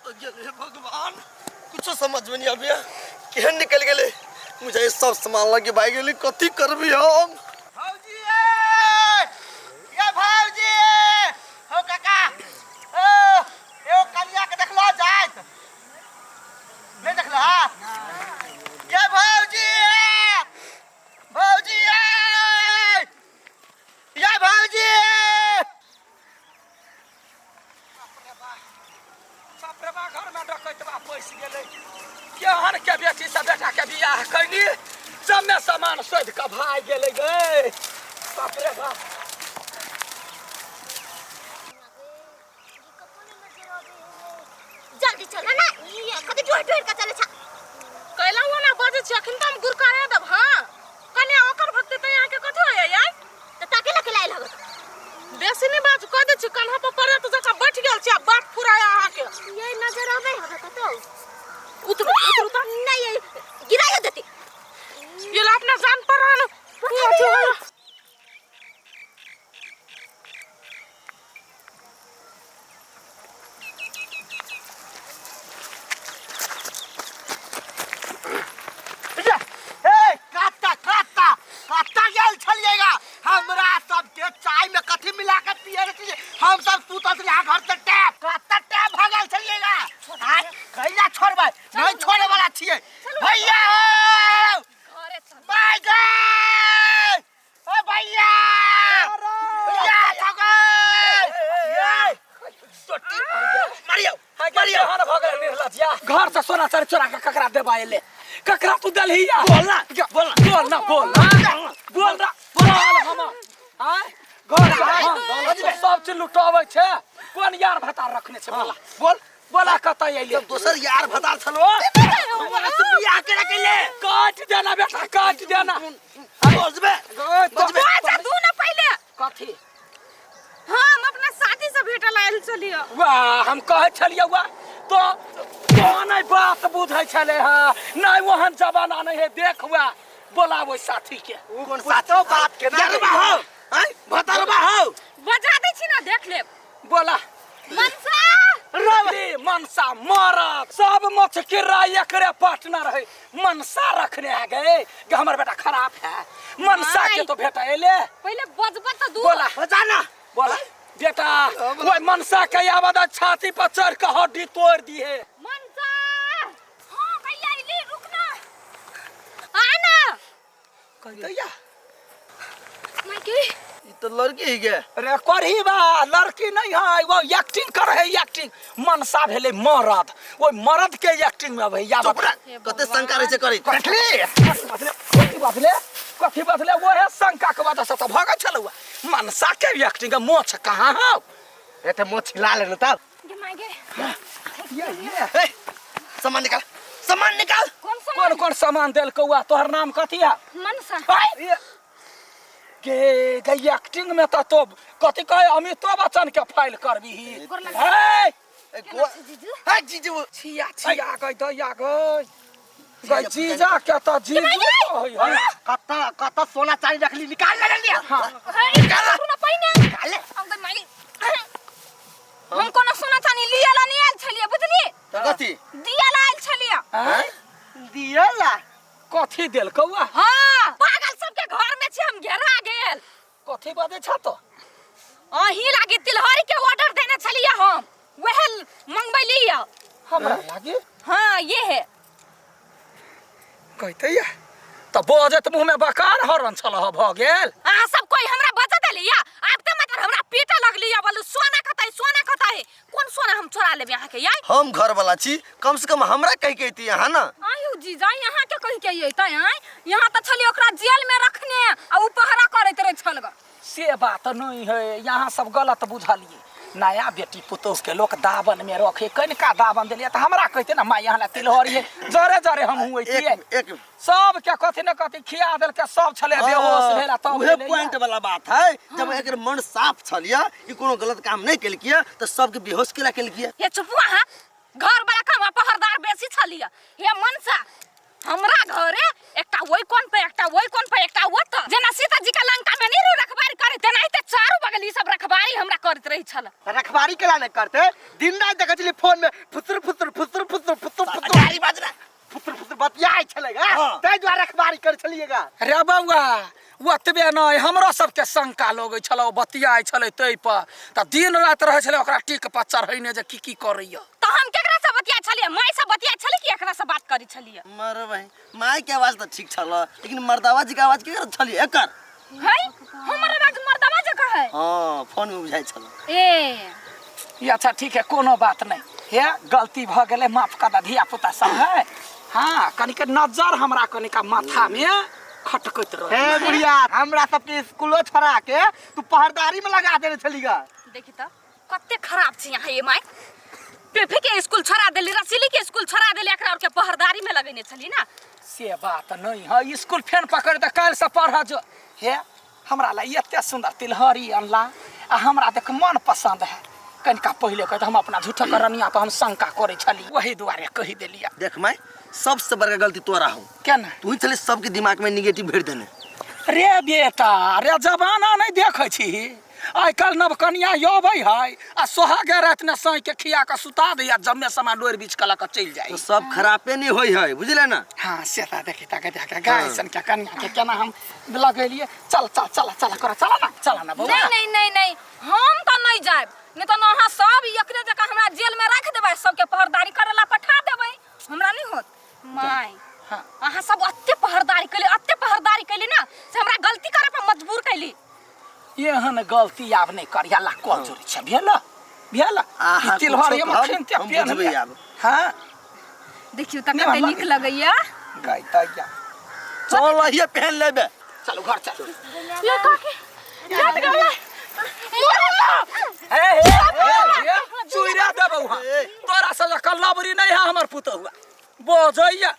कतऽ गेल हे भगवान कुछो समझ में नहीं आबैया केहन निकलि गेलै मुझे ई सब सामान लगे भागि गेलै कथी करबै हम भौजी ए! ये भौजी हो काका ओ एगो कनिया के देखलो जाइत नहीं देखलो हा ये भौजी भौजी ए! ये भौजी बाप रे बा घर में डकैतबा पैसि गेलै केहन के बेटी से बेटा के बियाह कैली सबमे सामान शोधि कऽ भागि गेलै गे बाप रे बाप जल्दी चल ना ये कते डोर डोर के चले छा कैला ओना बजै छी अखन तऽ हम गुरकाया देब हँ कन्या ओकर भक्ति तऽ अहाँके कथी होइए यार तऽ ताके लके लायल हब बेसी नहि बाजू कह दै छी कन्हा पर पड़े तऽ जकाँ बैठ गेल छी आ बात फुराय अहाँके ये नजर आबै हब कतौ उतरू उतरू तऽ नहीं ये गिराइयो देती ये ला अपना जान पर आन अथी होइए। ए काता काता काता गेल छलिएगा हमरा सबके चाय में कथी मिला के पिए के छलिए हम सब सुतल छलिए घर से टैप काता टैप भगल छलिएगा आज कैला छोड़बै नहीं छोड़े वाला छिए भैया हो बाय गए ओ भैया भैया ठगै मारियो मारियो हन भऽ गेल निर्लज्जिया घर से सोना चानी चोरा के ककरा देबा एले ककरा तू देलही या बोल ना बोल ना बोल ना बोल ना बोल ना बोल हम आय घर से हम दौलत सब चीज लुटाबै छै कोन यार भतार रखने छै बोला बोल बोला कतऽ एले दोसर यार भतार छलो हमरा से बियाह करे के ले काट देना बेटा काट देना बजबे बजबे अच्छा तू ना पहिले कथी हम अपना साथी से भेटल आयल छलियै वाह हम कहै छलियै वाह तो तो नहि बात बुझै छलै हँ नहि ओहन जमाना नहि है देख वाह बोलाबै साथी के कोन साथी बात के ना यारबा हो हैं भतारबा हो बजा दै छी ना देख लेब बोला मनसा रे मनसा मरत सब मछकिरा एकरे पार्टनर है मनसा रखने आ गए कि हमर बेटा खराब है मनसा के तो भेटा एले पहिले बजब तऽ दू बोला बजाना बोला बेटा ओए मनसा के आवाज छाती पर चढ़ के हड्डी तोड़ दी है मनसा हाँ भैया अइली रुक ना आ ना दैया माइके ई तो लड़की ही गे रे करही बा लड़की नहीं है वो एक्टिंग कर है एक्टिंग मनसा भेले मरद ओइ मरद के एक्टिंग में भैया चुप रह कते शंका रहे छै करी कथी बदले कथी बदले कथी बदले वो है शंका के वजह से तो भगै छलौ मनसा के एक्टिंग के मोछ कहाँ हौ ए त मोछ हिला ले न तब गे माइके ये ये ए सामान निकाल सामान निकाल कौन सामान कोन कोन सामान देलकौ तोहर नाम कथी है मनसा आय! गे गे एक्टिंग में तो तो कथी कहे अमिताभ बच्चन के फाइल करबी गोर लग- हे ए केना गो छै जीजू हे जीजू छिया छिया गई दैया गई गई जीजा के तो जीजू कहै है कत कत सोना चांदी रखली निकाल ले जल्दी हाँ निकाल ना पहिने निकाल ले हम गई माई हम कोनो सोना चानी लिया ला नहीं आयल छलियै बुझली त कथी दिया ला आयल छलियै आँय? दियला कथी देलकौ आ हाँ पागल सबके घर में छी हम घेरा गेल कथी बजै छ तो अहीं लागी तिलहरी के ऑर्डर देने छलियै हम वह मंगबैली हमरा लागी हाँ ये है कहते या तऽ बजैत मुँहमे बकार हरन छल भऽ गेल अहाँ सब कोई हमरा बचा देलिया आब तऽ मतलब हमरा पीटे लगलिया बोलू सोना कतऽ है सोना कतऽ है कोन सोना हम चोरा लेबै अहाँके यार हम घर वाला छी कम से कम हमरा कह के अइती अहाँ ना आयु जीजा यहाँ के कहि के अइतै आँय यहाँ तऽ छलियै ओकरा जेल में रखने आ उ पहरा करैत रहै छल ग से बात नहीं है यहाँ सब गलत बुझलिए नया बेटी पुतोह के लोक दावन में रखे कनिका दावन दिलिए तऽ हमरा कहते ना माय यहाँ ला तिलहरी है जरे जरे हम हुए एक एक सब के कथी न कथी खिया देलके सब छले बेहोश भेला तब उहे भेलैया। पॉइंट वाला बात है जब एकर मन साफ छलिया ई कोनो गलत काम नहीं केलकिया तऽ सबके बेहोश केला केलकिया हे चुपू अहाँ घर वाला काम पहरदार बेसी छलियै हे मनसा हमरा घरे एकटा एकटा ओहि कोन पे, एकटा ओहि कोन पे, एकटा ओत। जेना सीता जी के लंका में नहीं रखबारी करे तेनाहिते चारू बगल ई सब रखबारी हमरा करैत रही छल। रखबारी केला नहीं करते? दिन रात देखै छलियै फोन में फुसुर फुसुर फुसुर फुसुर फुसुर फुसुर गाड़ी बाजना फुसुर फुसुर बतियाइ छलै गा। हाँ। ताहि दुआरे रखबारी करै छलियै गा। रे बौआ, ओतबे नहि, हमरो सबके शंका लगै छलै, ओ बतियाइ छलै ताहि पर तऽ दिन राति रहै छलै ओकरा टीक पर चढ़ैने जे की की करैया। तऽ हम केकरा से बतिया छलियै? माय से बतिया छलियै कि एकरा से बात करै छलियै? मर भाई, माय के आवाज तऽ ठीक छल, लेकिन मर्दावा जी के आवाज केकर छलियै एकर? है, हमर आवाज मर्दावा जकाँ है? हाँ, फोन में बुझाइ छल। ए ई अच्छा ठीक है, कोनो बात नहीं, हे गलती भऽ गेलै, माफ कऽ दे धिया पुता सब है। हाँ, कनिक नजर हमरा कनिका माथा में खटकैत रहे। हे बुढ़िया, हमरा सबके स्कूलो छोड़ा के तू पहरदारी में लगा देने छली गा। देखी तऽ कते खराब छी यहाँ ये माय। पेफे के स्कूल छोड़ा देली, रसीली के स्कूल छोड़ा देली, एकरा और के पहरदारी में लगेने छली ना। से बात नहीं है, स्कूल फेन पकड़ तऽ काल्हि से पढ़ जो। हे हमरा ला एते सुंदर तिलहरी अनला आ हमरा देख मन पसंद है। कनिका पहिले कहते हम अपना झूठो करनिया पर हम शंका करे छली, वही दुआरे कहि देलिया। देख माय, सबसे बड़का गलती तोरा हो। केना? तू ही छले सबके दिमाग में निगेटिव भरि देने। रे बेटा, रे जमाना नहीं देखै छी, आइ काल्हि नवकनिया अबै है आ सोहागे राति ने साँइ के खिया के सुता दैया, जम्मे समय लोरि बीछ के लऽ के चलि जाइ। तो सब खराबे नहीं होई है, बुझले ना? हाँ, से तऽ देखी तक देख गाय सन के कनिया के केना हम लगेलिए। चल चल चल चल कर, चल ना, चल ना बौआ। नहीं नहीं नहीं नहीं, हम तो नहीं जाएब, नहीं तो अहाँ सब एकरे जकाँ हमरा जेल में राख देबै, सबके पहरदारी करे ला पठा देबै, हमरा नहीं होत। माय, हाँ। अहाँ सब अत्ते पहरदारी कैली, अत्ते पहरदारी कैली ना से हमरा गलती करे पर मजबूर कैली। एहन गलती आब नहीं करिया ला कल जोड़ी छै। भेल भेल अहाँ ई तिलहरी कुछो हम कहब, अखन ते हम पेन बुझबै लिअ। आब। हाँ देखियौ तऽ नहि, कते हमरा नीक लगैया। गाय तैया चल अहिए पहन लेबे। चलू घर चल। ये काकी जात गला हे हे हे, चुइरा देबौ हम तोरा से जकर लबरी नहीं है हमर पुतहुआ बजैया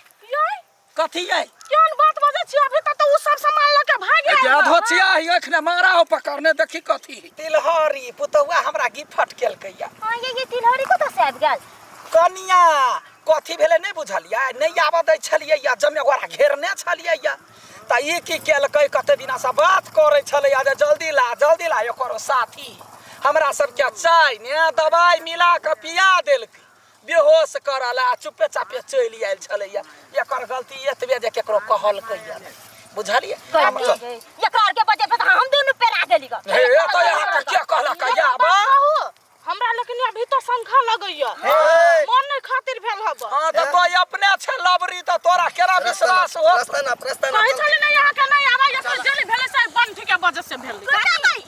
कथी है? केहन बात बजै छी? अभी तक तऽ उ सब सामान लऽ के भागि आयल जा बा। धोचिया है एखने मारा हो पकड़ने, देखी कथी है। तिलहरी पुतहुआ हमरा गिफ्ट केलकैया। हाँ, ये तिलहरी कतऽ से आबि गेल? कनिया कथी भेलै नहि बुझलियै? नहि आबऽ दै छलियै या जमे ओकरा घेरने छलियै या तऽ ई की केलकै, कते दिना से बात करै छलैया जे जल्दी ला जल्दी ला। एकर साथी हमरा सबके चाय ने दवाइ मिला कऽ पिया देलकै, बेहोश करल आ चुपे चापे चलि आयल छलैया। एकर गलती एतबे जे केकरो कहलकैया नहि, बुझलियै? आब चल। एकरा आर के बजे पर हम दुनू पेरा देली ग। हे तऽ अहाँके के कहलक या बा? हमरा लेकिन अभी तो शंखा लगैया, मन नहीं खातिर भेल हब। हाँ तऽ तो अपने छै लबरी तऽ तोरा केना विश्वास होत? रास्ता ना, रास्ता ना। कहै छली नहीं यहाँ के नहीं आबै, एकर जल्दी भेलै से बंठी के वजह से भेलै।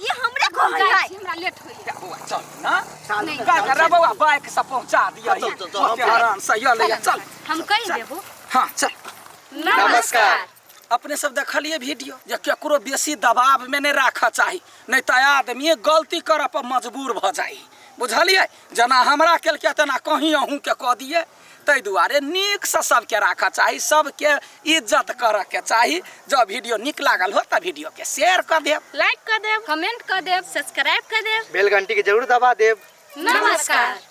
ये हमरे कहै है। हमरा लेट होइया। बौआ चल ना, का कर बौआ, बाइक से पहुंचा दिया। चल, चल, चल, हम ओते आराम से ये ले चल। हम कहि देबो। हाँ चल। नमस्कार। अपने सब देखलिए वीडियो जे केकरो बेसी दबाव में नहीं राखऽ चाही, नहीं तऽ आदमी गलती करऽ पर मजबूर भऽ जाइ, बुझलियै? जेना हमरा केलकै तेना कहीं अहूँके कऽ दिए, ताहि दुआरे नीकसँ सबके राखऽ चाही, सबके इज्जत करऽ के चाही। जँ वीडियो नीक लागल हो तऽ वीडियो के शेयर कऽ देब, लाइक कर देब, कमेंट कर देब, सब्सक्राइब कर देब, बेल घंटी के जरूर दबा देब। नमस्कार।